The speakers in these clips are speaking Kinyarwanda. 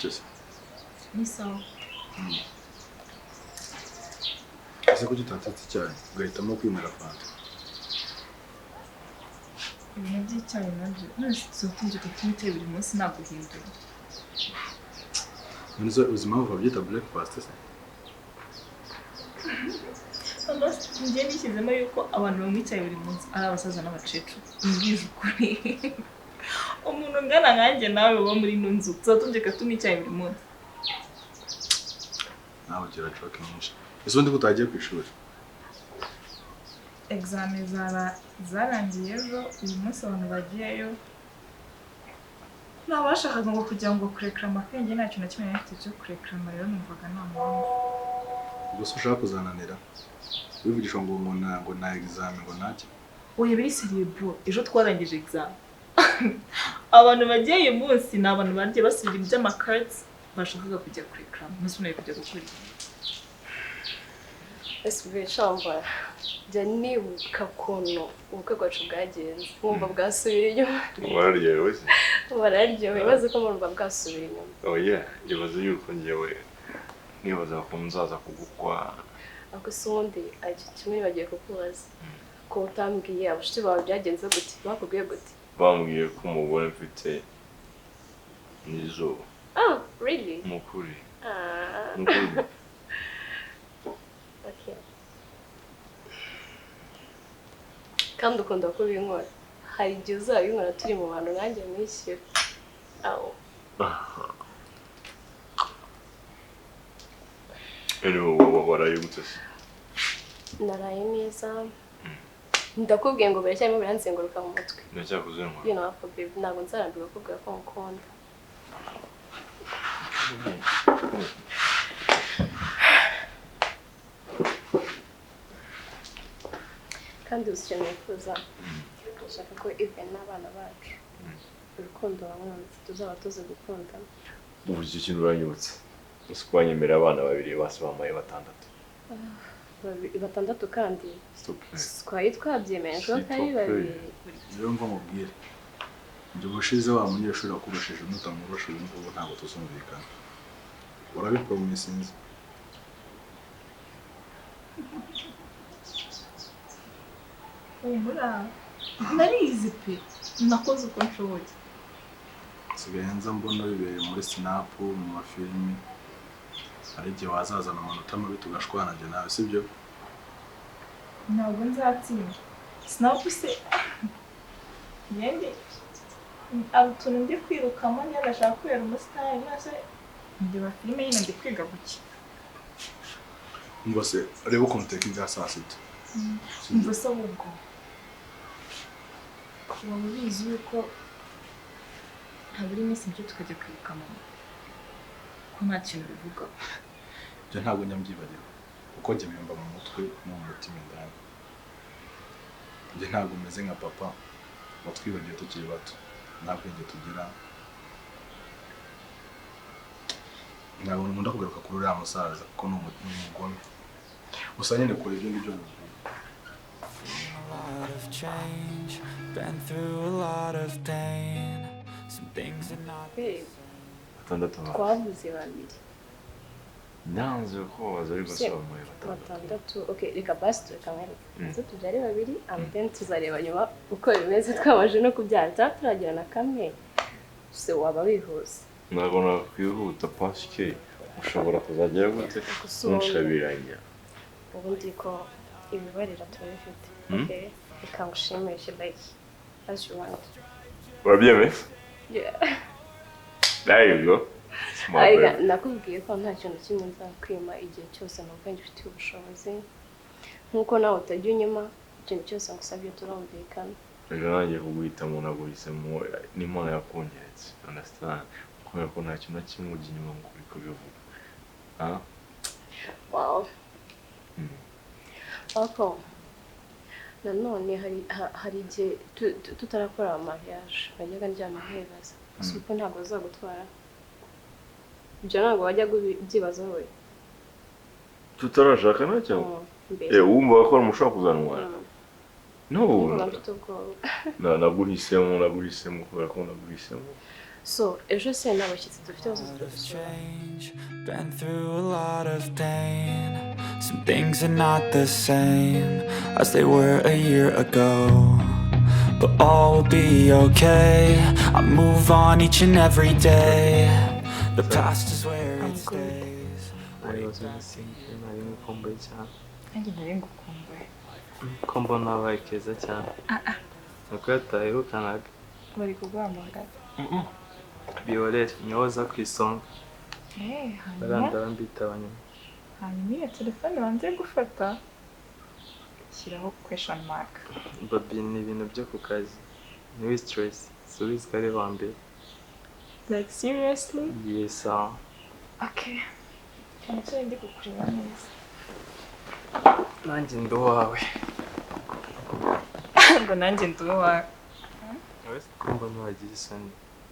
Biteze. Ni sawa. Ese kuki utatetse icyayi ugahitamo kwinywera fanta? Ibintu by'icyayi nabyo none tuba tunywa icyayi buri munsi ntabwo uhindura. None se uzi impamvu babyita breakfast se? Njye nishyizemo yuko abantu banywa icyayi buri munsi ari abasaza n'abakecuru. Mbwije ukuri. Umuntu ungana nkanjye nawe uba muri ino nzu tuba tubyuka tunywa icyayi buri munsi. Nawe ugira joke nyinshi. Ese ubundi ko utagiye ku ishuri? Examen zarangiye ejo, uyu munsi abantu bagiyeyo ni abashakaga ngo kugira ngo kureklama akenge, nta kintu na kimwe nari mfite cyo kureklama, rero numvaga nta mpamvu. Ubwo se ushaka kuzananira? Wivugisha ngo ngo na examen ngo ntacyo. Oya biri serieux bro, ejo twarangije examen. Abantu bagiye uyu munsi ni abantu bagiye basubira iby'amacards bashakaga kujya kureklama, umunsi unaniwe kujya gukora iki. Ese shamba jya nibuka ukuntu ubukwe bwacu bwagenze, nkumva bwasubira inyuma. Wararyohewe se? Wararyohewe, ibaze ko murumva bwasubira inyuma. Oya, ibaze yuko njyewe nibaza ko nzaza kugukwa. Ariko se ubundi kimwe nibagiye kukubaza, ko utambwiye abashuti bawe byagenze gute, bakubwiye gute? Bambwiye ko umugore mfite n'izuba. Ah, really? Mukuri. Ah. Mukuri. Okay. Kandi ukunda kubinkora. Hari igihe uzabinkora turi mu bantu nanjye mwishyura. Aho. Anyway, waraye gute se? Naraye neza. Ndakubwiye ngo biracyarimo biranzenguruka mu mutwe. Ndacyakuzenguruka. You know, baby, ntabwo nzarambirwa kukubwira ko ngukunda. Kandi uzi icyo nifuza, ndashaka ko even n'abana bacu urukundo bamwanze tuzaba tuzi gukundana. Ubu icyo kintu uranyibutse, uzi ko wanyemerera abana babiri basi bampaye batandatu. Batandatu kandi twari twabyemeje ko ari babiri. Rero mva mubwire, njye ubushize wa munyeshuri akurushije nutamurusha ubu ngubu ntabwo tuzumvikana. Urabipromisinze? Humura, narize pe, nakoze uko nshoboye. Nsigaye nza mbona bibereye muri sinapu mu mafilimi, hari igihe wazazana amanota mabi tugashwana njye nawe, sibyo? Ntabwo nzatsinda sinapu se ngende utuntu ndi kwirukamo ndashaka kubera umusitari nase ndeba filime nyine ndi kwiga gukina. Umva se reba ukuntu uteka ibya saa sita. Umva se ahubwo waba ubizi yuko habura iminsi mike tukajya kwibuka mama, ko nta kintu bivuga. Ibyo ntabwo njya mbyibagirwa kuko njye bimba mu mutwe no mu mutima indani. Njye ntabwo meze nka papa watwibagiwe tukiri bato, nta bwenge tugira. Ntabwo nkunda kugaruka kuri uriya musaza kuko ni umugome. Gusa nyine kure ibyo ngibyo. A lot of change, been through a lot of pain. Some things are not the same. Batandatu. Twavuze babiri. Nanze ko baza ariko si bamuye batandatu. Okay, reka basi tureka mwereke. Tuze tubyare babiri, and then tuzareba nyuma uko bimeze twabanje no kubyara. Turagira na kamwe. Se waba wihuse. Ntabwo nakwihuta parce ushobora kuzagera gute unshabiranya. Ubundi ko ibibarira turabifite. Okay, reka ngushimishe like as you want. Urabyemeye? Yeah. There you go. Nakubwiye ko nta kintu kimwe nzakwima igihe cyose numva ngifitiye ubushobozi. Nkuko nawe utajya unyuma, ikintu cyose ngusabye turumvikana. Rero nanjye kuguhitamo naguhisemo n'Imana yakongeretse. Understand? Kubera ko nta kintu na kimwe ujya inyuma ngo uri kubivuga. Ah? Wow. Ariko nanone hari igihe tutarakora mariage najyaga ndyama nkibaza. Si uko ntabwo bazagutwara. Ibyo ntabwo wajya kubyibaza wowe. Tutarashaka ntacyo? Wumva ko mushobora kuzantwara? No. Mfite ubwoba. Naguhisemo kubera ko naguhisemo. So ejo se nta bashyitsi dufite bazaza kudusura. Change, been through a lot of pain. Some things are not the same as they were a year ago. But all will be okay. I move on each and every day. The past is where it I'm good. stays. I was missing you, nari ngukumbuye cyane. Nanjye nari ngukumbuye. Ko mbona wabaye keza cyane. Nuko yataherukanaga. Bari kuguhamagara. Biorere niwe uza ku isonga. Eh, hanyuma Barandaba mbitaba nyuma. hanyuma iyo telefone banze gufata shyiraho question mark. Babi ni ibintu byo ku kazi. Niwe stress. Subiza ko ari uwa mbere. Like seriously? Yes. Okay. Cyane cyane ndi kukureba neza. Nanjye ndi uwawe. Ngo nanjye ndi uwawe. Ko mbona wagize isoni.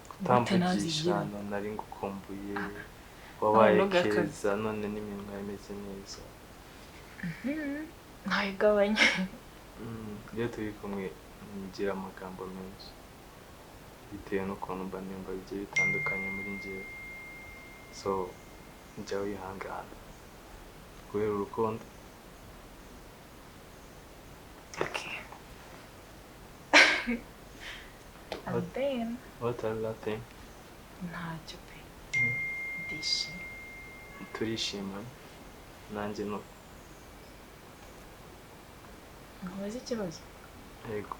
Kutamvugisha none nari ngukumbuye. Wabaye Noneho gakazi. keza none n'iminwa imeze neza. Ntayigabanya. Iyo turi kumwe ngira amagambo menshi bitewe n'ukuntu mba nimba bigiye bitandukanye muri njyewe, so njya wihangana kubera urukundo. Okay. And then What are that thing? Ntacyo pe. Ndishimye. Turishima nanjye no. Nkubaze ikibazo. Yego.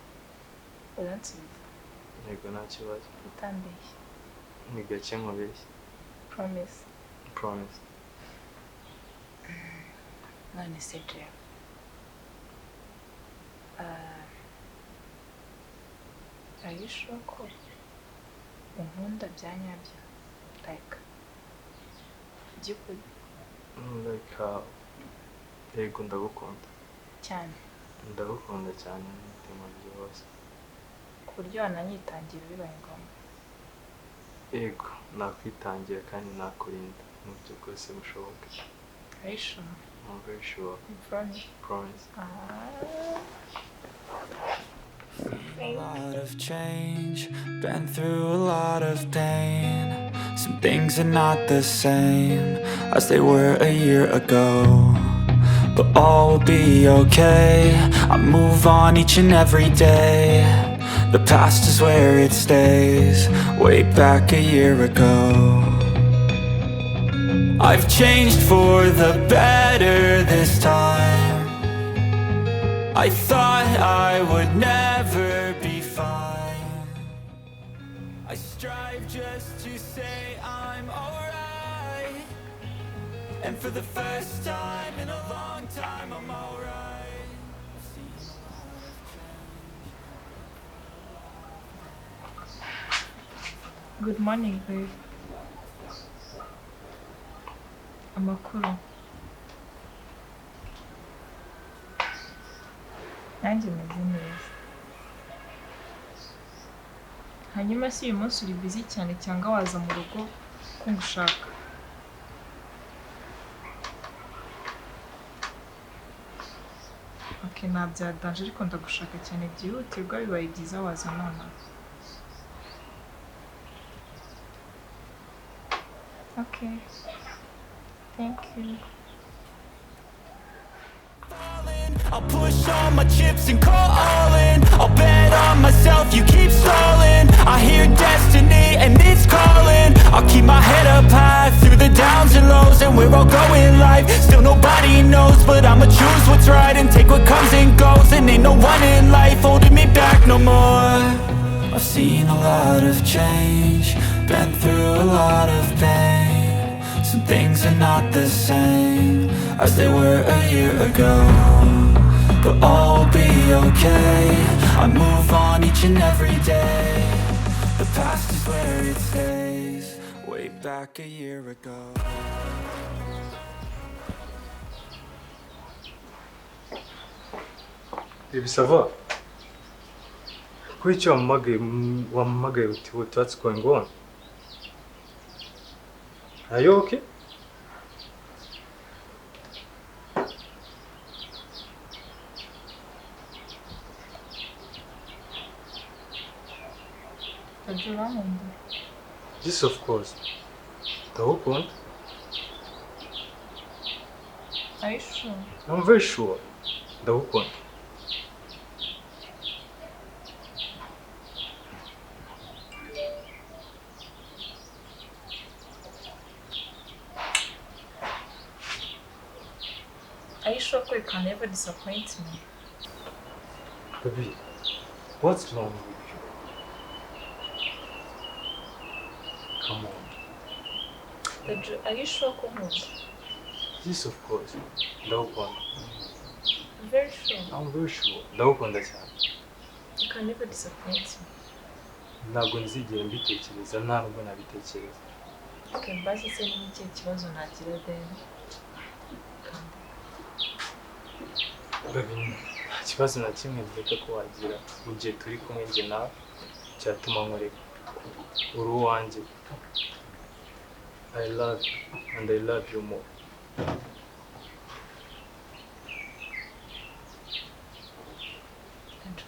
Uransubiza. Yego, nta kibazo. Utambeshye. Ni gake nkubeshye. Promise. Promise. None se Jeff. Are you sure ko unkunda bya nyabyo? Like by'ukuri. Like yego ndagukunda. Cyane. Ndagukunda cyane n'umutima wanjye wose. Ku buryo wananyitangira bibaye ngombwa. Yego, nakwitangira kandi nakurinda mu buryo bwose bushoboka. Are you sure? I'm very sure. You promise? Promise. A lot of change, been through a lot of pain. Some things are not the same as they were a year ago. But all will be okay. I move on each and every day. The past is where it stays. Way back a year ago. I've changed for the better this time. I thought I would never be fine. I strive just to say I'm alright. And for the first time in a long time, I'm alright. I've seen a lot of change. Good morning, babe. Amakuru. Nanjye meze neza. Hanyuma se uyu munsi uri busy cyane cyangwa waza mu rugo ko ngushaka? Okay, nta bya danger ariko ndagushaka cyane byihutirwa, bibaye byiza waza nonaha. Okay. Thank you. I'll push all my chips and call all in. I'll bet on myself, you keep stalling. I hear destiny and it's calling. I'll keep my head up high through the downs and lows. And we're all going life, still nobody knows. But I'ma choose what's right and take what comes and goes. And ain't no one in life holding me back no more. I've seen a lot of change, been through a lot of pain. Some things are not the same as they were a year ago. But all will be okay. I move on each and every day. The past is where it stays. Way back a year ago. Baby, ça va? Kuki icyo wampamagaye uti what's going on? Are you okay? Jojo urankunda? Yes, of course. Ndagukunda. Are you sure? I'm very sure. Ndagukunda. Are you sure you can never disappoint me? Baby, what's wrong with you? Come on. Are you sure ko nkunda? Yes, of course. Ndagukunda. I'm very sure. I'm very sure. Ndagukunda cyane. You can never disappoint me. Ntabwo nzigera mbitekereza, nta nubwo nabitekereza. Okay, basi se ni ikihe kibazo nagira then? Baby, nta kibazo na kimwe ndeka ko wagira mu gihe turi kumwe njye nawe cyatuma nkureka. Uri uwanjye. I love you and I love you more.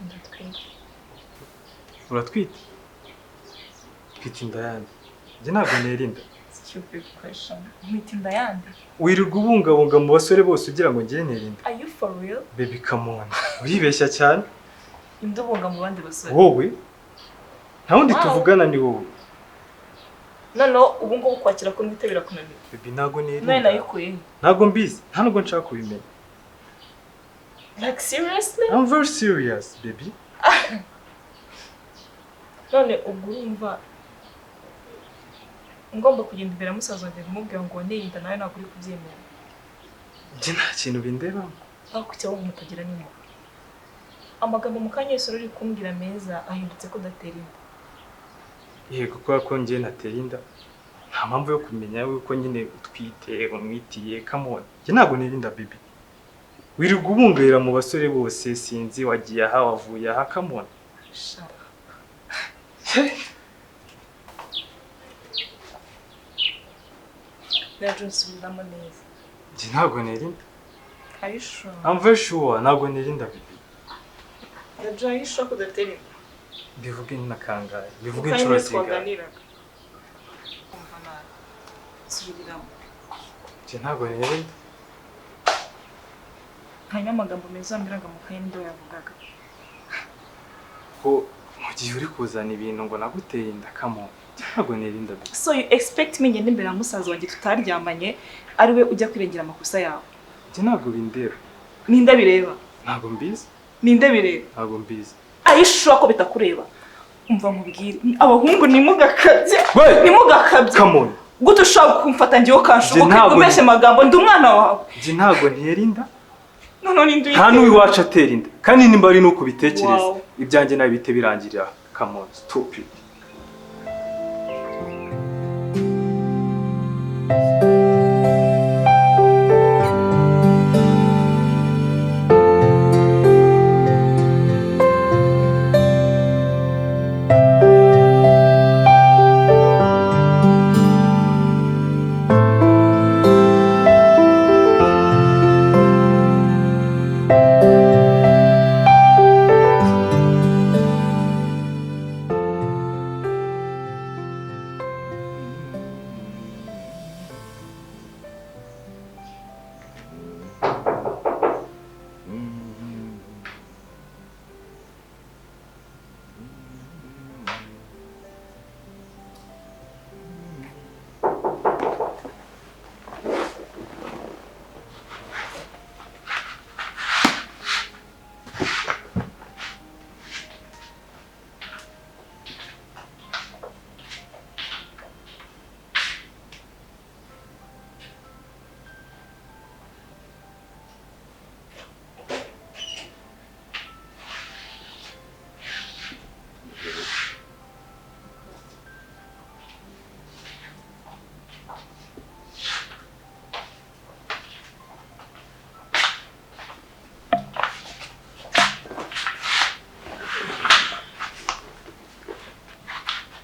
Ndatwite. Uratwite? Twite inda yande. Njye ntabwo nera inda. Stupid question. Nkwita inda yande. Wirirwa ubungabunga mu basore bose ugira ngo njye nera inda. Are you for real? Baby, come on. Uribeshya cyane. Indubunga mu bandi basore. Wowe? Nta wundi tuvugana ni wowe. Noneho ubu ngubu kwakira ko nwite birakunaniye. Baby, ntabwo nera None inda. nayikuye. Ntabwo mbizi. Nta nubwo nshaka kubimenya. Like seriously? I'm very serious, baby. None ubwo urumva ngomba kugenda imbere ya musaza wanjye nkamubwira ngo neye inda nawe ntabwo uri kubyemera. Njye nta kintu bindebamo. Aho kuki wowe mutagira n'impuhwe. Amagambo mu kanya yose uri kumbwira meza ahindutse ko udatera inda. Yego, kubera ko njye natera inda nta mpamvu yo kumenya yuko nyine utwite umwitiye. Come on. Njye ntabwo nera inda, baby. Wirirwa ubungabira mu basore bose, sinzi wagiye aha wavuye aha. Come on. Sha. Naje nsubiramo neza. Njye ntabwo nera inda. Are you sure? I'm very sure. Ntabwo nera inda, baby. Naje, are you sure ko udatera inda? Bivuge na kangahe? Bivuge Kuko inshuro nyine zingahe? twaganiraga. Umva nabi. Nsubiramo. Njye ntabwo nera inda. Hanyuma amagambo meza wambwiraga mu kanya nibyo yavugaga. Ko mu gihe uri kuzana ibintu ngo naguteye inda, come on. Njye ntabwo nera inda, baby. So you expect me ngende imbere ya musaza wanjye tutaryamanye ari we ujya kwirengera amakosa yawe? Njye ntabwo bindeba. Ninde bireba? Ntabwo mbizi. Ninde bireba? Ntabwo mbizi. Are you sure ko bitakureba? Umva nkubwire, abahungu ntimugakabye. Ntimugakabye. Come on. Gute ushaka kumfata njyewe ukanshuka Njye ntabwo ukibeshya amagambo ndi umwana wawe. Njye ntabwo ntera inda. Noneho ninde uyitera? Nta n'uwiwacu atera inda. Kandi nimba ari nuko ubitekereza, Wow. ibyanjye nawe bihite birangirira. Come on, stupid.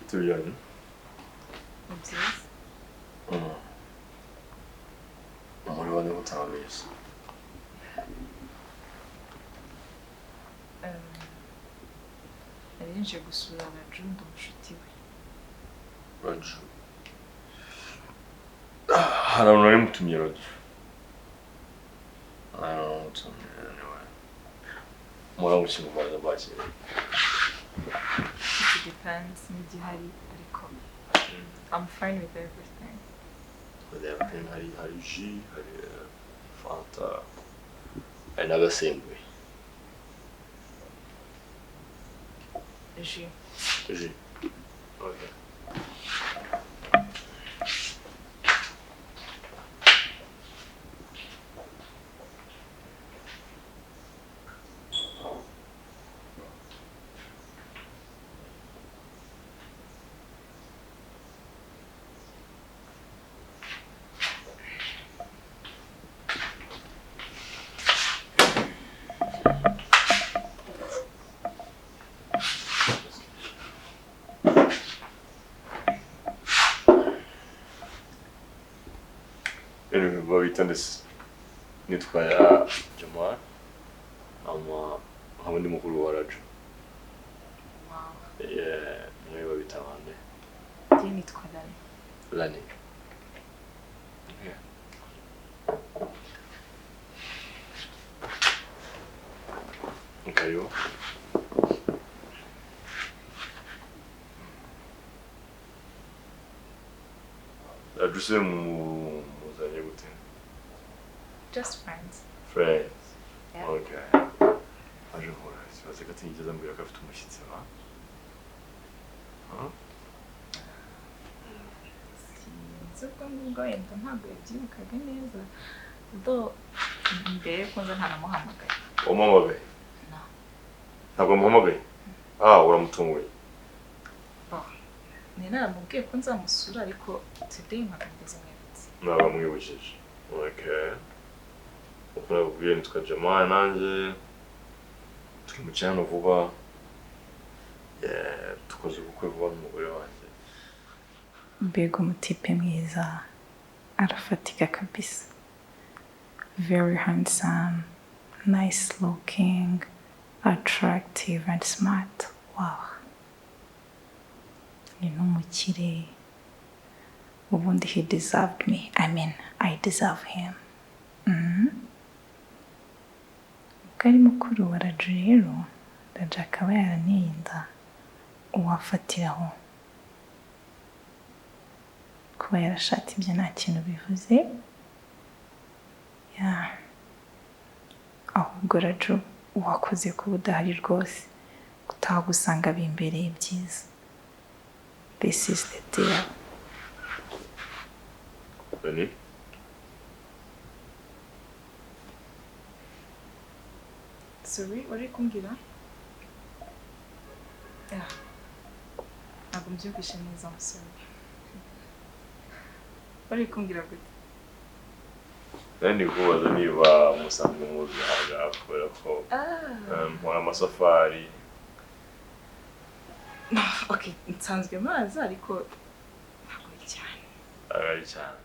Tubijyanye. Ni byiza. Umubare wanjye utabizi. Nari nje gusura Raju, ndi umushuti we. Raju. Hari abantu nari mutumye Raju. I don't know mutumye anyway. Muramushima baza bakira. It depends n'igihari ariko I'm fine with everything. With everything, hari jus, hari Fanta, hari n'agasembuye. Jus. Jus. Okay. Babita ndetse nitwa ya Jamal ama nkaba ndi mukuru wa Raju. Wow. Yeah, mwe babita bande? Njye nitwa Lani. Lani. Yeah. Karibu. Raju se muzanye gute? Just friends. Friends. Yeah. Okay. Aje hora, sibaze ko atigeze ambwira ko afite umushyitsi ba? Huh? Sinzi ubwo ngubwo wenda ntabwo yabyibukaga neza. Though mbere yuko nza ntanamuhamagaye. Wamuhamagaye? No. Ntabwo wamuhamagaye? Ah, uramutunguye. Oh. Nari naramubwiye ko nzamusura ariko today ntabwo nigeze mwibutsa. Ntabwo wamwibukije. Okay. Uko nakubwiye nitwa Jamal nanjye turi mu cyano vuba. Yeah, tukoze ubukwe vuba n'umugore wanjye. Mbega umutipe mwiza, arafatika kabisa. Very handsome, nice looking, attractive and smart. Wow. Ni n'umukire. Ubundi he deserved me. I mean, I deserve him. Ubwo ari mukuru wa Raju rero, Raju akaba yaranteye inda uwafatiraho. Kuba yarashatse ibyo nta kintu bivuze. Yeah. Ahubwo Raju wakoze kuba udahari rwose, utagusanga bimbereye byiza. This is the deal. Lani? Sorry, wari kumbwira? Yeah. Ntabwo mbyumvishe neza, I'm sorry. Wari kumbwira gute? Nari ndi kubaza niba musanzwe muzi ahangaha kubera ko nkora amasafari. Okay, nsanzwe mazi ariko ntabwo ari cyane. Ntabwo ari cyane.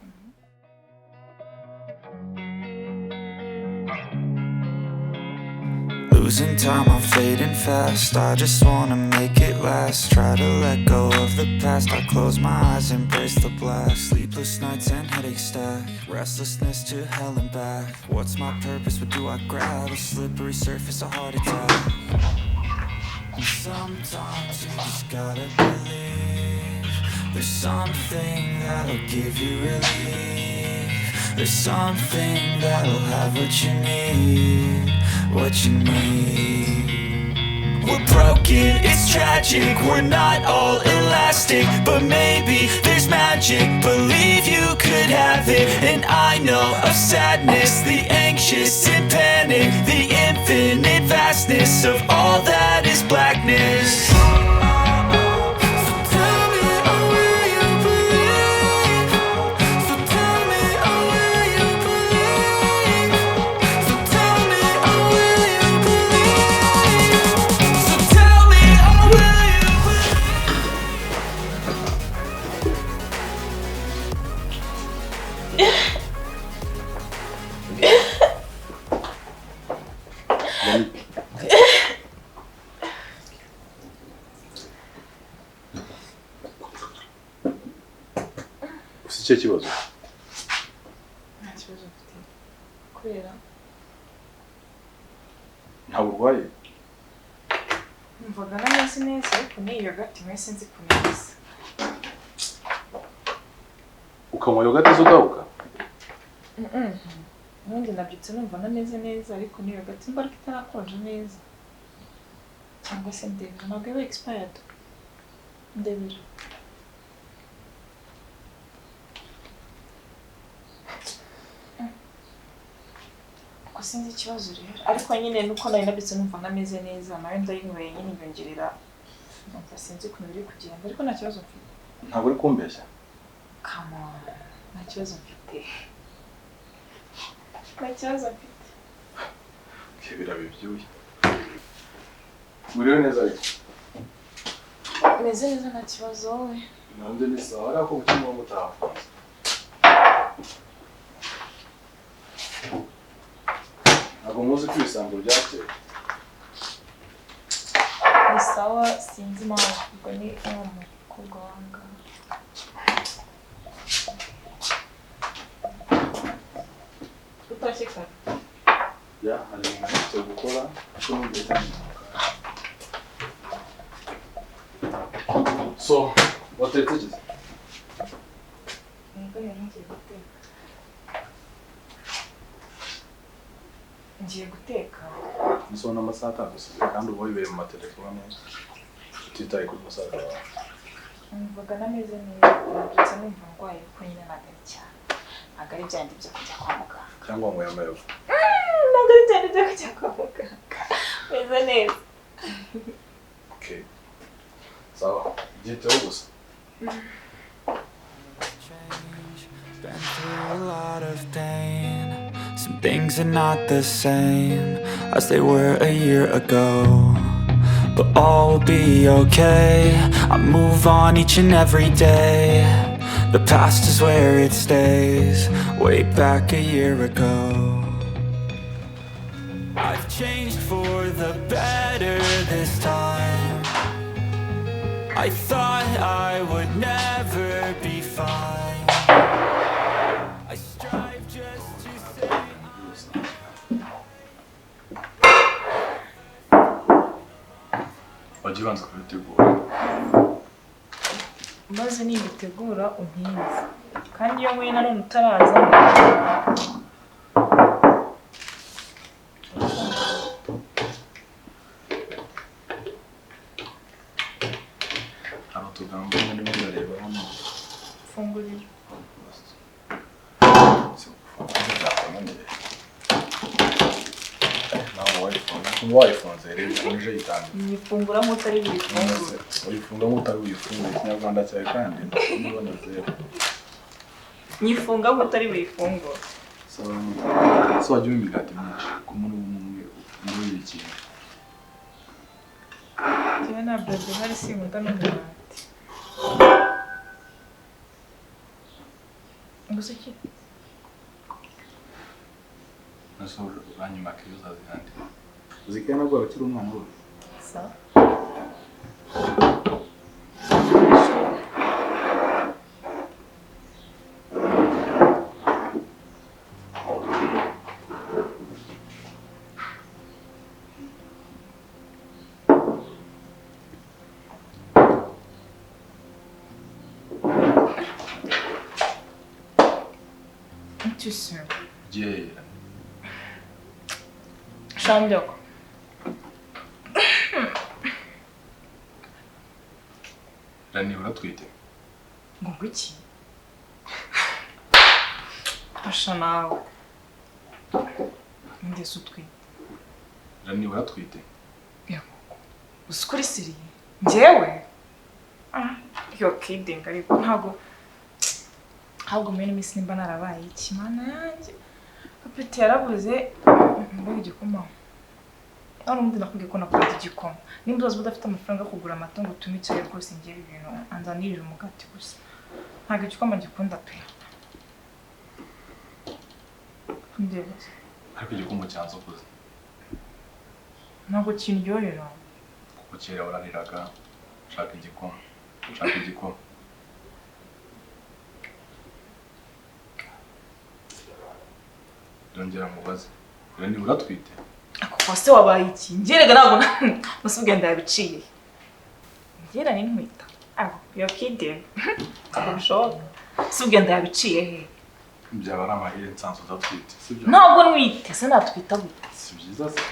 Losing time, I'm fading fast. I just wanna make it last. Try to let go of the past. I close my eyes, embrace the blast. Sleepless nights and headaches stack. Restlessness to hell and back. What's my purpose? What do I grab? A slippery surface, a heart attack. And sometimes you just gotta believe. There's something that'll give you relief. There's something that'll have what you need. What you need. We're broken, it's tragic. We're not all elastic, but maybe there's magic. Believe you could have it. And I know of sadness, the anxious and panic, the infinite vastness of all that is blackness. So tell me, oh, will you believe? So tell me, oh, will you believe? So tell me, oh, will you believe? So tell me, oh, will you believe? Ufite icyo kibazo? Nta kibazo mfite. Kubera ntabwo urwaye? Numvaga ntameze neza ariko n'iyi yogati mwe sinzi kuneza. Ukanywa yogati udahuka? Ubundi nabyutse numva ntameze neza ariko n'iyi yogati mbona ko itarakonja neza. Cyangwa se ndebera ntabwo iba expired. Ndebera. Ko sinzi ikibazo rero ariko nyine nuko nari nabyutse numva ntameze neza nayo ndayinyweye nyine nyongerera numva sinzi ukuntu biri kugenda ariko nta kibazo mfite. Ntabwo uri kumbeshya? Come on, nta kibazo mfite. Nta kibazo mfite. Okay, birabe ibyuya. Uriho neza ariko? Meze neza nta kibazo wowe. Nanjye ni sawa ariko kuki muba mutahafunze? Ntabwo muzi ko ibisambo byateye. Ni sawa sinzi impamvu ubwo ni wa mukobwa wanga. Utashye kare? Ya, hari ibintu mfite gukora ariko nubwo so watetse iki? Yego rero ngiye guteka. Ngiye guteka. Nso n'amasaha atanu kandi uba wibereye mu matelefone utitaye kuri musaza wawe. Numvaga nameze neza, nabyutse numva ndwaye ariko nyine ntabwo ari cyane. Ntabwo ari byandi byo kujya kwa muganga. Cyangwa wanyweye amayoga. Ntabwo ari byandi byo kujya kwa muganga. Meze neza. Okay. Sawa, byiteho gusa. Been through a lot of pain. Some things are not the same as they were a year ago. But all will be okay. I move on each and every day. The past is where it stays. Way back a year ago. I've changed for the better this time. I thought I would never be fine. I strive just to say Wajya ubanza kubitegura. Maze nibitegura untize. Kandi iyo nkwiye nanone utaraza hari utugambo ndimo ndareba hano. Fungurira. Wayifunze rero ifunje yitangira. Nyifungura nk'utari buyifungure. Uyifunga nk'utari buyifungure ikinyarwanda cyawe kandi ndabona zero. Nyifunga nk'utari buyifungure. So wajya unywa imigati myinshi ku muntu umwe muri ikintu. Njyewe nta bread ihari sinkunda n'umugati. Gusa iki? Naso uranyuma kiriyo uzazihande. Uzikaya nabwo abakiri umwana we. Sa. Tüsü. Yeah. Şam yok. Rani uratwite? Ngo iki? Asha nawe. Ndese utwite. Rani uratwite? Yego. Uzi siri? Njyewe? Ah, you're kidding ariko ntago ahubwo muri minsi nimba narabaye iki mana yanjye. Apeti yarabuze mbega igikoma. None ubundi nakubwiye ko nakunda igikoma. Nimba uzaza udafite amafaranga yo kugura amata ngo utume icyayi rwose ngewe ibintu anzanirira umugati gusa. Ntabwo igikoma gikunda pe. Ndeba. Ariko igikoma cyanze ukuze. Ntabwo kindyohera. Kuko kera warariraga ushaka igikoma. Ushaka igikoma. Ndongera mubaze. Rani uratwite? Ako se wabaye iki? Ngerega ntabwo musubwe ndabiciye. Ngera ni ntwita. Ako yo kidding. Ntabwo. Subwe ndabiciye he? Byaba ari amahire nsanzwe udatwite, sibyo? Ntabwo nwite, se natwita gute? Si byiza se?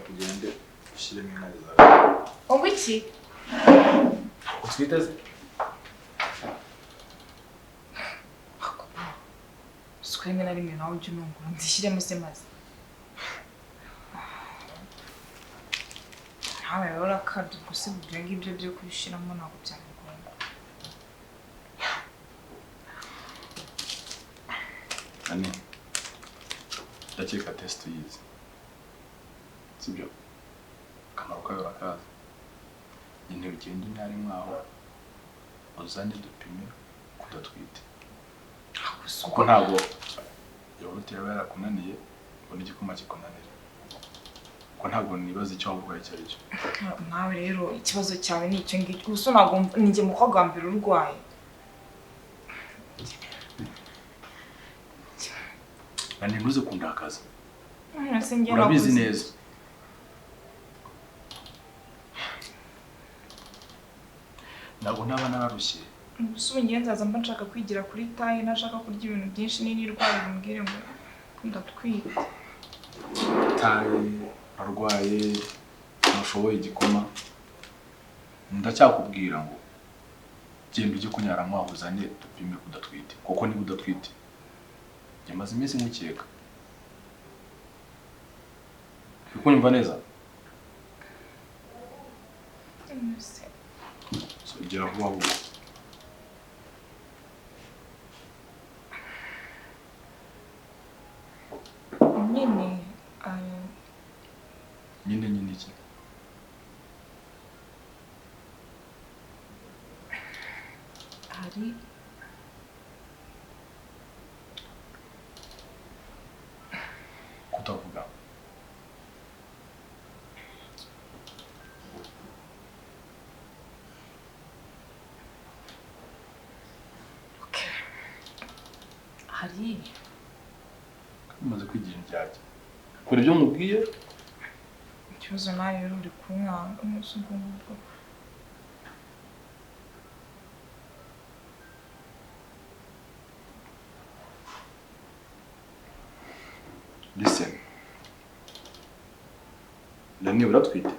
Ugende ushyiremo inkari zawe. Ngo iki? Utwite se? Usuka rimwe na rimwe nawe ujya unungura nzishyiremo se maze. Nawe rero urakabya gusiga ibyo ngibyo byo kubishyiramo ntabwo byari ngombwa. Ani, ndakeka test uyizi. Sibyo? Akamaro kayo urakazi. Nyine ugende unyare mwaho uzane dupime kudatwite. Kuko ntabwo yawurute yaba yarakunaniye ngo n'igikoma kikunanira. Kuko ntabwo nibaza icyo wavuga icyo ari cyo. Nawe rero ikibazo cyawe ni icyo ngicyo. Gusa ntabwo ninjye mukobwa wa mbere urwaye. Nani ntuze kundakaza. Urabizi neza. Ntabwo naba nararushye. Ubu ngiye nzaza mba nshaka kwigira kuri taye, ntashaka kurya ibintu byinshi n'irwaye umbwire ngo ndatwite. Taye, arwaye, ntushoboye igikoma. Ndacyakubwira ngo genda ujye kunyara mwaho uzane dupime kudatwite. Kuko niba udatwite, njye maze iminsi nkukeka. Uri kunyumva neza? So gira vuba vuba. Nyine nyine nyine iki? Hari kutavuga. Okay. Hari umaze kwigira indyarya. Kora ibyo mubwiye. Ikibazo nawe rero uri kunkanga umunsi ubwo ngubwo. Listen. Lani uratwite?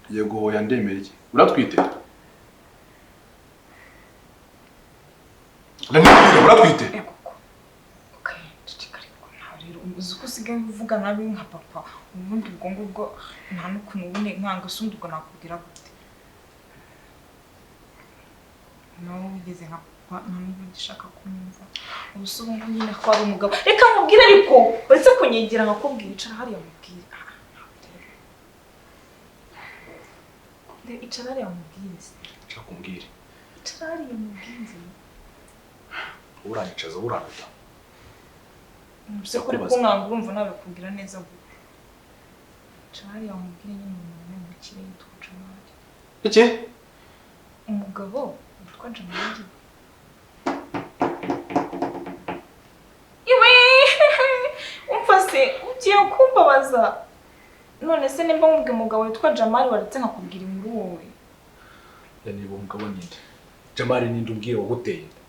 Yego oya ndemera iki? Uratwite? Lani uratwite? Okay, ceceka ariko nawe rero uzi ko usigaye uvuga nabi nka papa. Ubundi ubwo ngubwo nta n'ukuntu ubune nkanga se undi ubwo nakubwira gute? Nawe wigeze nka papa nta n'ubwo ugishaka kumwumva. Ubu se ubu nyine ko ari umugabo. Reka nkubwire ariko uretse kunyegera nkakubwira icara hariya mubwire. Icara hariya mubwire. Nshaka kumbwira. Icara hariya mubwire. Uranyicaza uranduta. Ubuse kuri kunkanga urumva nabikubwira neza gute? Icara hariya mubwire nyine umuntu w'umukire yitwa Jamali. Iki? Umugabo witwa Jamali. Iwe! Umva se ugiye kumbabaza. None se nimba nkubwiye umugabo witwa Jamali waretse nkakubwira inkuru wowe. Niba umugabo ninde? Jamali ninde umbwira waguteye inda?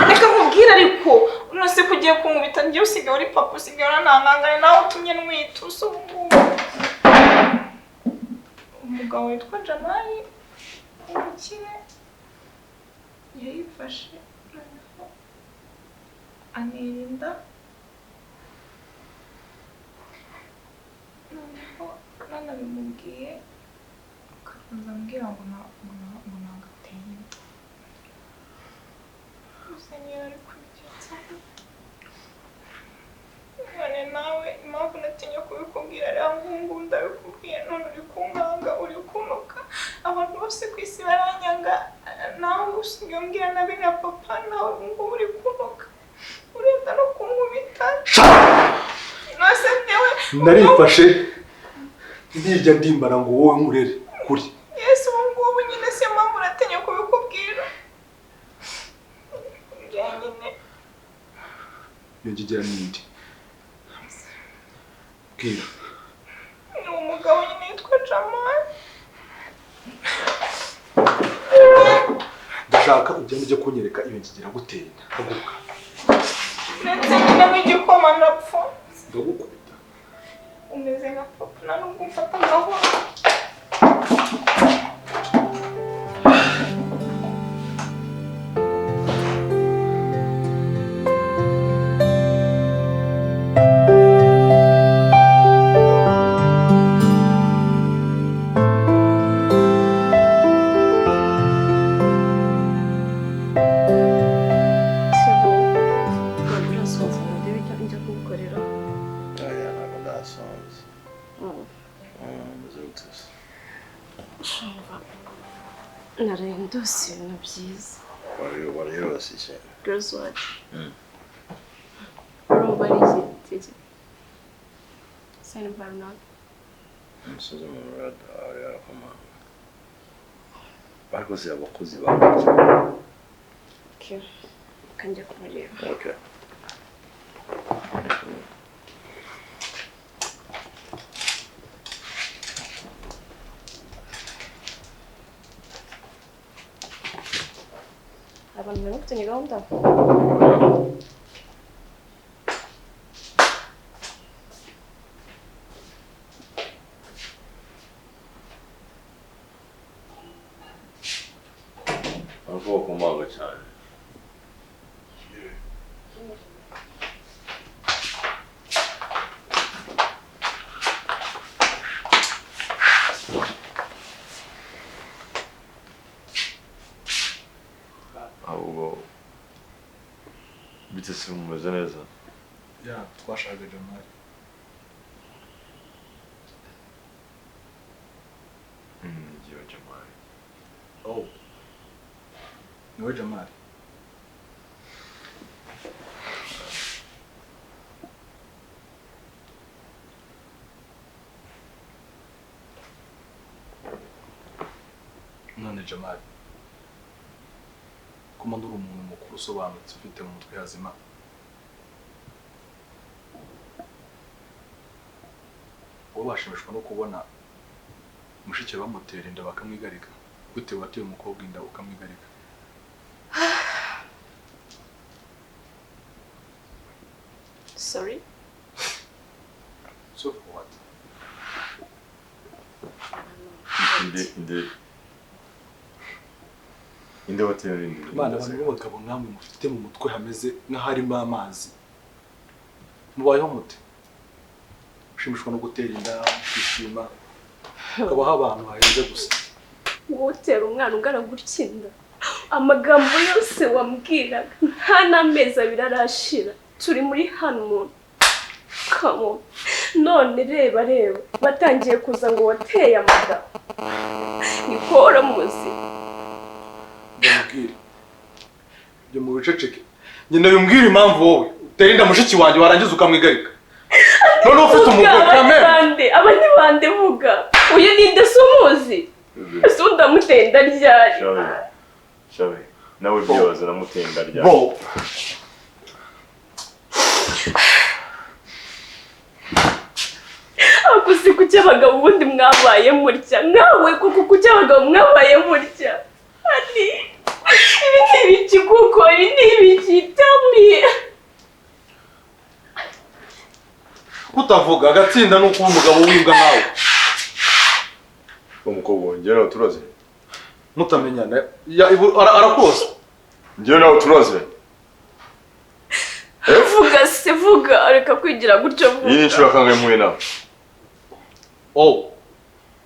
Reka nkubwire ariko none se ko ugiye kunkubita njye usigaye uri papa usigaye uranankangane nawe utumye ntwite usa ubu. Umugabo witwa Jamali w'umukire yayifashe noneho anirinda noneho nanabimubwiye Uzambwira ngo ntabwo ateye inda. Gusa niyo ari kubigenza. None nawe impamvu natinye kubikubwira rero ngubu ndabikubwiye none uri kunkanga uri kunuka abantu bose ku isi baranyanga nawe usigaye umbwira nabi na papa nawe ngubu uri kunuka urenda no kunkubita. Nose ndewe narifashe ndirya ndimbara ngo wowe nkurere kuri Yesu ubu ngubu nyine si impamvu natinye kubikubwira nyine iyo ngegera n'indi. Bwira. Ni umugabo nyine yitwa Jamal. Ndashaka ugende ujye kunyereka iyo ngegera gutera inda. Haguruka. Ndetse nyine nk'igikoma napfa. Ndagukubita. Umeze nka papa nta nubwo umfata gahoro. Naraye ndose ibintu byiza. Warayirose iki? Girls what? Urumva ari iki? Sani Barnard. Umusozi umuntu arakomanga. Bakoze abakozi bawe. Okay. Kanjya kumureba. Okay. Abantu bari bafitanye gahunda? Ariko bakomanga cyane. Ahubwo bite se mumeze neza? Ya, twashakaga Jamal. Ngiye Jamal. Oh. Niwe Jamal. None Jamal, kuma nduri umuntu mukuru usobanutse ufite mu mutwe hazima, wowe washimishwa no kubona mushiki bamutera inda bakamwigarika? Gute wateye umukobwa inda ukamwigarika? Sorry? So for what? Inde watera inda. Bana abantu b'abagabo nkamwe mufite mu mutwe hameze nk'aharimo amazi. Mubayeho mute? Ushimishwa no gutera inda, kwishima, ukabaho abantu bahenze gusa. Wotera umwana ungana gutya inda. Amagambo yose wambwiraga nta n'amezi abiri arashira. Turi muri honeymoon. Come on. None reba reba batangiye kuza ngo wateye amada. Niko uramuzi. Ndamubwira. Ibyo mu biceceke. Nyina bimbwira impamvu wowe utera inda mushiki wanjye warangiza ukamwigarika. None ufite umugore kamere. Aba ni bande vuga. Uyu ninde se umuzi? Ese ndamutenda ryari? Shabe. Nawe byoza namutenda ryari. Bro. Akusi kuki abagabo ubundi mwabaye mutya? Nawe kuko kuki abagabo mwabaye mutya? Ani ibi ni ibiki kuko ibi ni ibiki? Tell me. Kutavuga agatsinda no kuba umugabo w'imbwa nkawe. Umukobwa njye nawe turaze. Mutamenyana arakoze. Njye nawe turaze. Vuga se vuga reka kwigira gutyo vuga. Iyi ni inshuro kangahe mpuye nawe? Oh.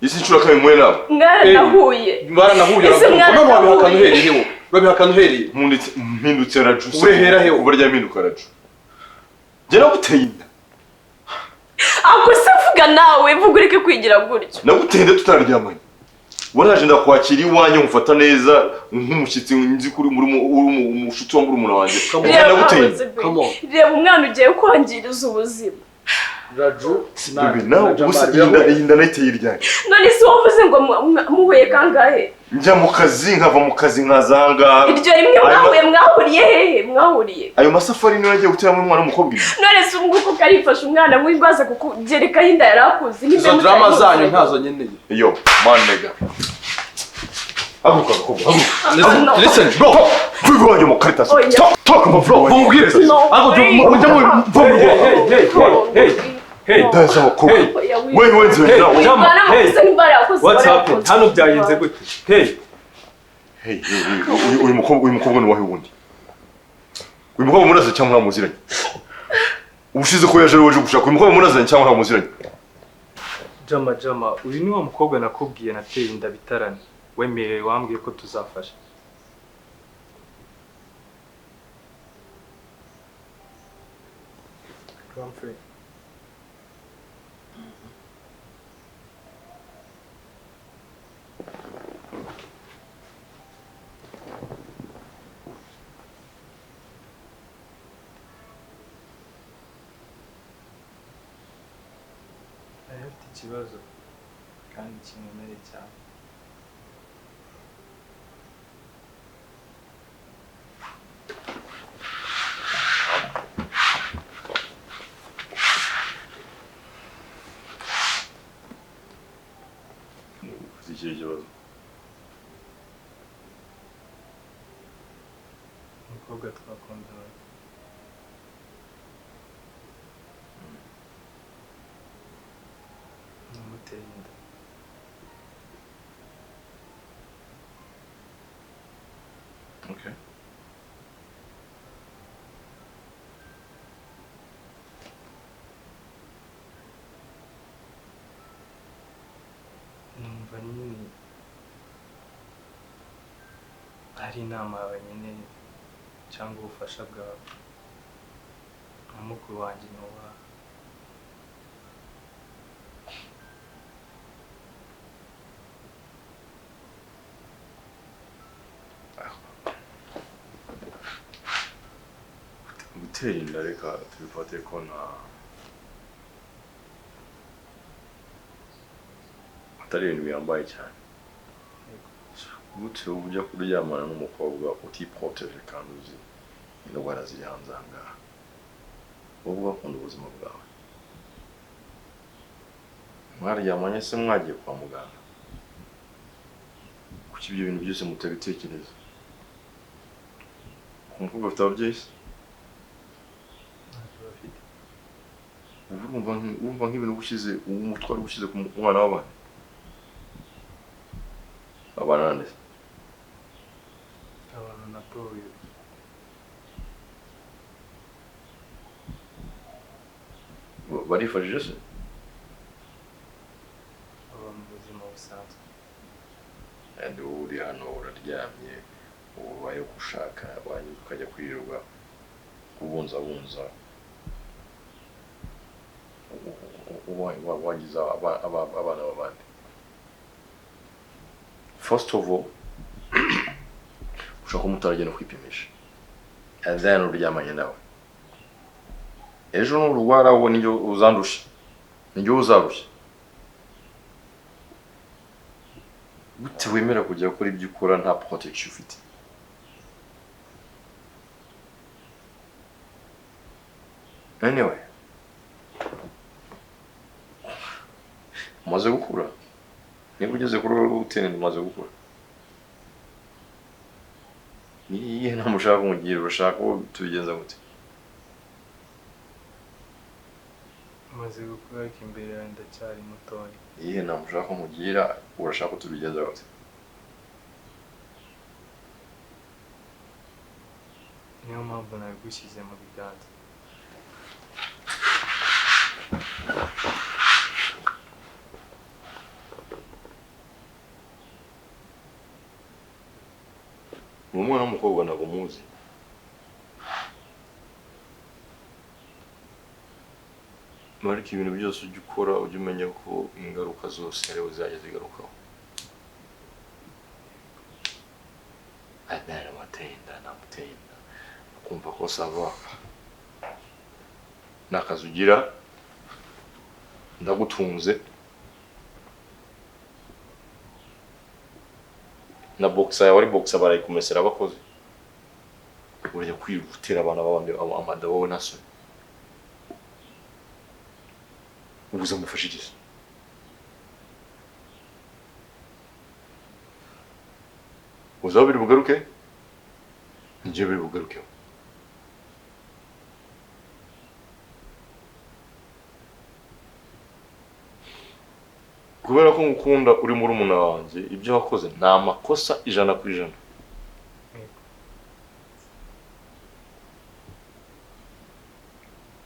Isi nshuro kabiri muwe nawe. Mwaranahuye. Mwaranahuye. Urabihakana uhereye he? Urabihakana uhereye. Mpindutse Raju. Urehera he? Uburyo mpinduka Raju. Njye naguteye inda. Ako se vuga nawe, vuga ureke kwigira gutyo. Naguteye inda tutaryamanye. Waraje ndakwakira iwanjye ngufata neza nk'umushyitsi nzi kuri muri umushuti wa murumuna wanjye. Naguteye inda. Come on. Reba umwana ugiye kwangiriza ubuzima. Raju, Bebe, nawe ubusa inda nayiteye iryari. None se wavuze ngo muhuye kangahe? Njya mu kazi nkava mu kazi nkaza aha ngaha. Iryo rimwe mwahuye mwahuriye hehe? Mwahuriye. Ayo masafari niyo nagiye guteramo umwana w'umukobwa inda. None se ubu ngubu karifasha umwana w'ingwaza kukugerekaho inda yari akuzi. Izo drama zanyu ntazo nkeneye. Yo, man nigga. Haguruka mukobwa, haguruka. Listen, bro. Vuga wanjye mu karitasi. Stop, talk about bro. Mubwire. Ako mujya mu Hey, hey, Ndaza abakobwa. Wewe nzi nawe. Hey, what's happened? Hano byagenze gute? Hey. Hey, uyu mukobwa ni wahe wundi? Uyu mukobwa murazanye cyangwa ntamuziranye? Ubushize ko yaje waje gushaka uyu mukobwa murazanye cyangwa ntamuziranye? Jama, uyu ni wa mukobwa nakubwiye nateye inda bitarane. Wemereye wambwiye ko tuzafasha. Humphrey. Afite ikibazo kandi kinkomereye cyane. Ufite ikihe kibazo? Umukobwa twakundana. Namuteye inda. Okay. Numva nyine hari inama yawe nkeneye cyangwa ubufasha bwawe. Nka mukuru wanjye nubaha. Gutera inda reka tubifate ko nta atari ibintu bihambaye cyane. Gute ujya kuryamana n'umukobwa utiproteje kandi uzi indwara ziri hanze aha ngaha? Wowe ugakunda ubuzima bwawe. Mwaryamanye se mwagiye kwa muganga? Kuki ibyo bintu byose mutabitekereza? Umukobwa afite ababyeyi se? Urumva nk'ibintu ushyize umutwaro ushyize ku mwana w'abandi. Abana nande? Abana na bro. Barifashije se? Baba mu buzima busanzwe. And uri hano uraryamye ubaye gushaka warangiza ukajya kwirirwa kubunzabunza wangiza abana b'abandi. First of all, ushaka umutaragenda kwipimisha and then uryamanye nawe. Ejo nurwara wowe nijyo uzandusha, nijyo uzarushya. Gute wemera kujya gukora ibyo ukora nta protection ufite? Anyway, umaze gukura. Niba ugeze kuri rwo gutera inda umaze gukura. Ni iyihe nama ushaka kungira? Urashaka ko tubigenza gute? Umaze gukura ariko imbere yawe ndacyari mutoya. Iyihe nama ushaka kungira? Urashaka ko tubigenza gute? Niyo mpamvu nabigushyize mu biganza. w'umukobwa ntabwo muzi. Ariko ibintu byose ujya ukora ujya umenya ko ingaruka zose ariwe zajya zigarukaho. Namuteye inda, namuteye inda, ukumva ko sava nta kazi ugira, ndagutunze na boxer yawe ari boxer barayikumesera abakozi, urajya kwirutira abana b'abandi amada wowe nta soni. Ubuze mufashe iki? Uzaba biri bugaruke? Njye biri bugaruke. Kubera ko ngukunda uri murumuna wanjye, ibyo wakoze ni amakosa 100%.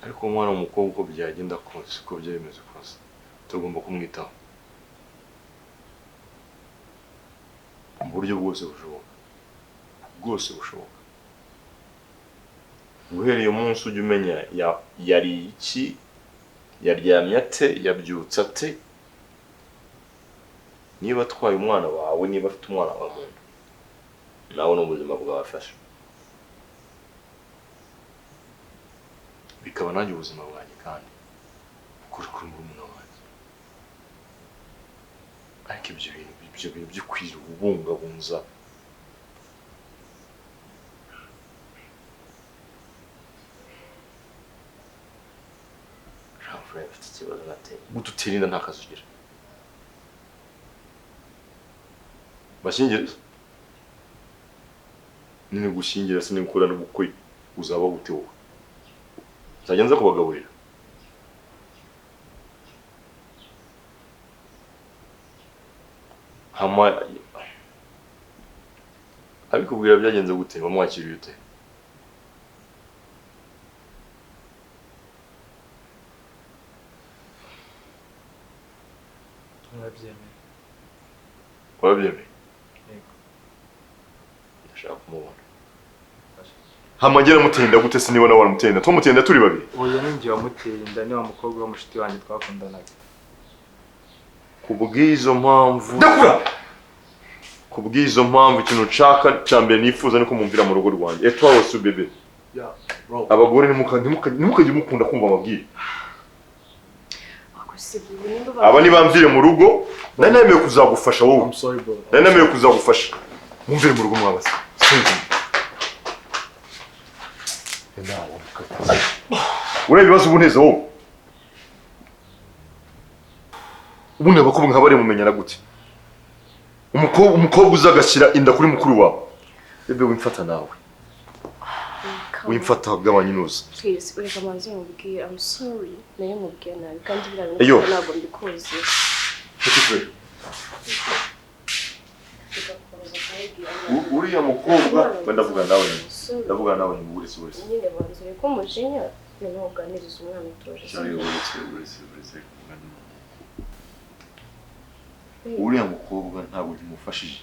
Ariko umwana w'umukobwa uko byagenda kose, uko byemeze kose, tugomba kumwitaho mu buryo bwose bushoboka, bwose bushoboka. Guhera uyu munsi ujya umenya yari iki, yaryamye ate, yabyutse ate, niba atwaye umwana wawe, niba afite umwana wawe mu nda, nawe n'ubuzima bwawe afashe, bikaba nanjye ubuzima bwanjye kandi kuri kuri murumuna wanjye. Ariko ibyo bintu byo kwirirwa ubungabunza Jean-Frère afite ikibazo nateye gututira inda nta kazi ugira. Bashyingira nini gushyingira se ningukora n'ubukwe uzaba gute wowe? Nzajya nza kubagaburira. Hama abikubwira byagenze gute? Bamwakiriye ute? Narabyemeye. Warabyemeye? Yego. Ndashaka kumubona. Hama ngera mutenda gute se niba nawe waramutenda? Tumutenda turi babiri. Oya, ninjye wamuteye inda, ni wa mukobwa w'umushuti wanjye twakundanaga. Kubw'izo mpamvu ndakura. Kubw'izo mpamvu ikintu nshaka cya mbere nifuza niko mumvira mu rugo rwanjye. Et toi aussi bébé. Yeah, bro. Abagore ntimukajye mukunda kumva amabwire. Aba nibamvire mu rugo, nari nemeye kuzagufasha wowe. I'm sorry bro. Nari nemeye kuzagufasha. Mumvire mu rugo mwabase. Sinzi. Ureba ibibazo ubuneza wowe. Ubundi abakobwa nka bari mumenyana gute? Umukobwa uzagashyira inda kuri mukuru wawe. Bebe wimfata nawe. Wimfata gabanya inuza. Please, ureka manzi mubwire I'm sorry. Nayo mubwiye nabi kandi birabe ntabwo mbikoze. Uriya mukobwa ndavuga nawe. Ndavuga nawe ni buretse buretse. Nyine banze ureke umujinya noneho uganiriza umwana utuje. Buretse buretse. Uriya mukobwa ntabwo kimufashije.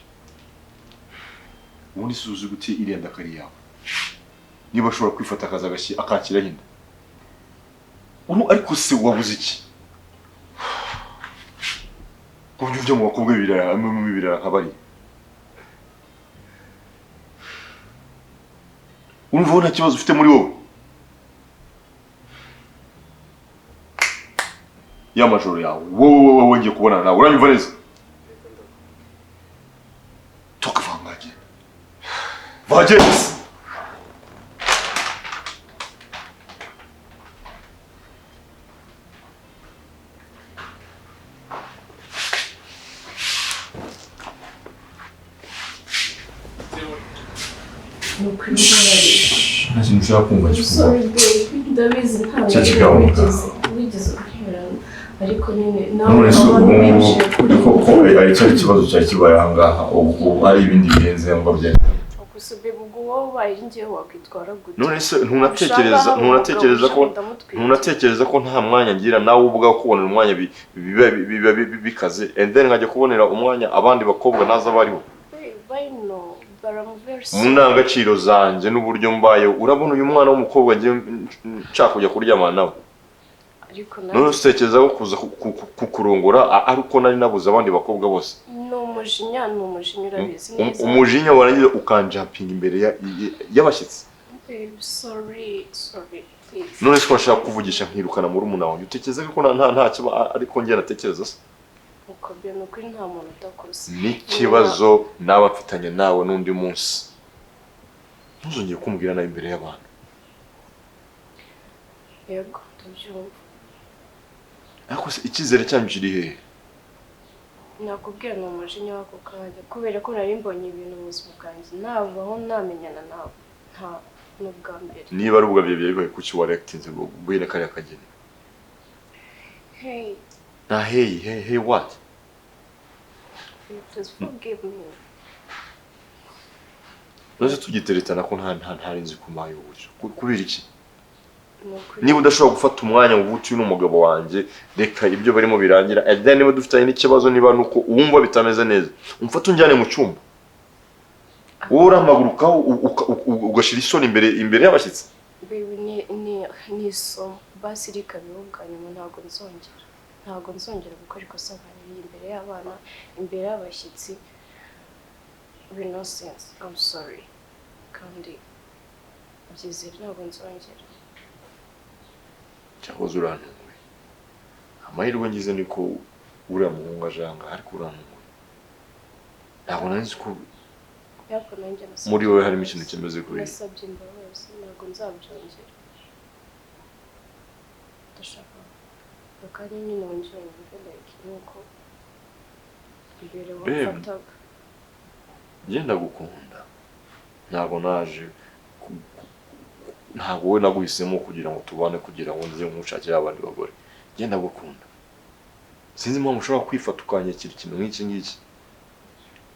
Ubundi suzi gute iriya ndakari yawe. Niba ashobora kwifata akaza akakira hinda. Uno ariko se wabuze iki? Kubyo ujya mu bakobwa bibirara bibirara nka bari. Urumva nta kibazo ufite muri wowe. Ya majoro yawe wowe wowe ngiye kubonana nawe uranyumva neza? Toka vangaje. Vaje. Nta kumva ndabizi ntabwo wigeze uherana ariko nyine nawe ko ari cyo kibazo cyari kibaye aha ngaha ubu hari ibindi birenze ngo byari gusa ubwo wowe ubaye ngiye wakwitwara gute? None se ntunatekereza ko nta mwanya ngira nawe ubwa kubonera umwanya biba bikaze and then nkajya kubonera umwanya abandi bakobwa naza bariho. Baby, But I'm very Mu sorry. ndangagaciro zanjye n'uburyo mbayeho, urabona uyu mwana w'umukobwa ngiye nshaka kujya kuryamana nawe? Ariko None nanjye utekereza ko kuza kukurongora ari uko nari nabuze abandi bakobwa bose? Ni umujinya, ni umujinya, urabizi neza. Umujinya warangiza ukanjampinga imbere y'abashyitsi. Babe, sorry, sorry, please. None se ko nashaka kuvugisha nkirukana murumuna wanjye, utekereza ko nta kiba ariko njye natekereza se? Uko byo ni ukuri, nta muntu udakoze. N'ikibazo naba mfitanye nawe n'undi munsi, ntuzongere kumbwira nawe imbere y'abantu. Yego, ndabyumva. Ariko se icyizere cyanyu kiri hehe? Nakubwira, ni umujinya w'ako kanya, kubera ko nari mbonye ibintu mu buzima bwanjye navaho namenyana nawe, nta n'ubwa mbere. Niba ari ubwa mbere bibaye, kuki wareactinze ngo guhera kariya kageni? Hey. Na hey, hey, hey what? Please forgive me. None tugiteretana ko ntari nzi kumaye uburyo. Kubera iki? Ni ukuri. Niba udashobora gufata umwanya ngo uvuge uti uyu ni umugabo wanjye, reka ibyo barimo birangira, and then niba dufitanye n'ikibazo, niba nuko wumva bitameze neza, umfate unjyane mu cyumba. Wowe uramagurukaho ugashyira isoni imbere y'abashyitsi. Baby, ni isomo basi, rikabiho bwa nyuma. Ntabwo nzongera, ntabwo nzongera gukora ikosa nka ririya imbere y'abana, imbere y'abashyitsi. Be nonsense, I'm sorry, kandi byizere ntabwo nzongera. Cyakoze urantunguye. Amahirwe ngize niko uriya muhungu ajanga, ariko urantunguye, ntabwo nari nzi ko Ariko nanjye nasabye muri wowe harimo imbabazi. ikintu kimeze kuriya. Nasabye imbabazi, ntabwo nzabyongera. Ndashaka akanya nyine wongere wumve like nuko mbere Babe. wamfataga. Njye ndagukunda, ntabwo naje ntabwo wowe naguhisemo kugira ngo tubane, kugira ngo nze nkushakire abandi bagore. Njye ndagukunda, sinzi impamvu ushobora kwifata ukanyakira ikintu nk'iki ngiki.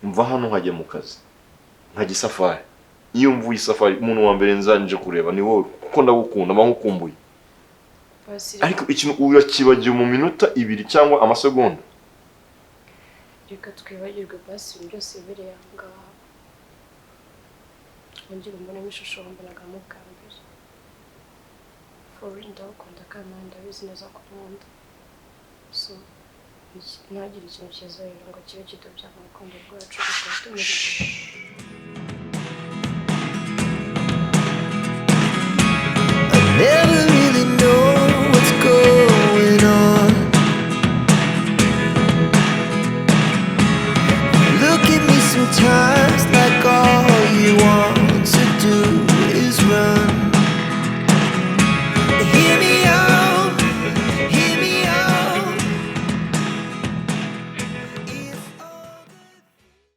Mva hano nkajya mu kazi, nkajya isafari. Iyo mvuye isafari, umuntu wa mbere nzanje kureba ni wowe, kuko ndagukunda, mba nkukumbuye. Basi. Ariko ikintu urakibagiwe mu minota 2 cyangwa amasegonda. Reka twibagirwe basi ibintu byose bibereye aha ngaha, wongere umbonemo ishusho wambonagamo bwa mbere. For real, ndagukunda kandi nawe ndabizi neza ko unkunda, so ntagire ikintu cyiza rero ngo kibe kidobya mu rukundo rwacu, tukaba tumeze.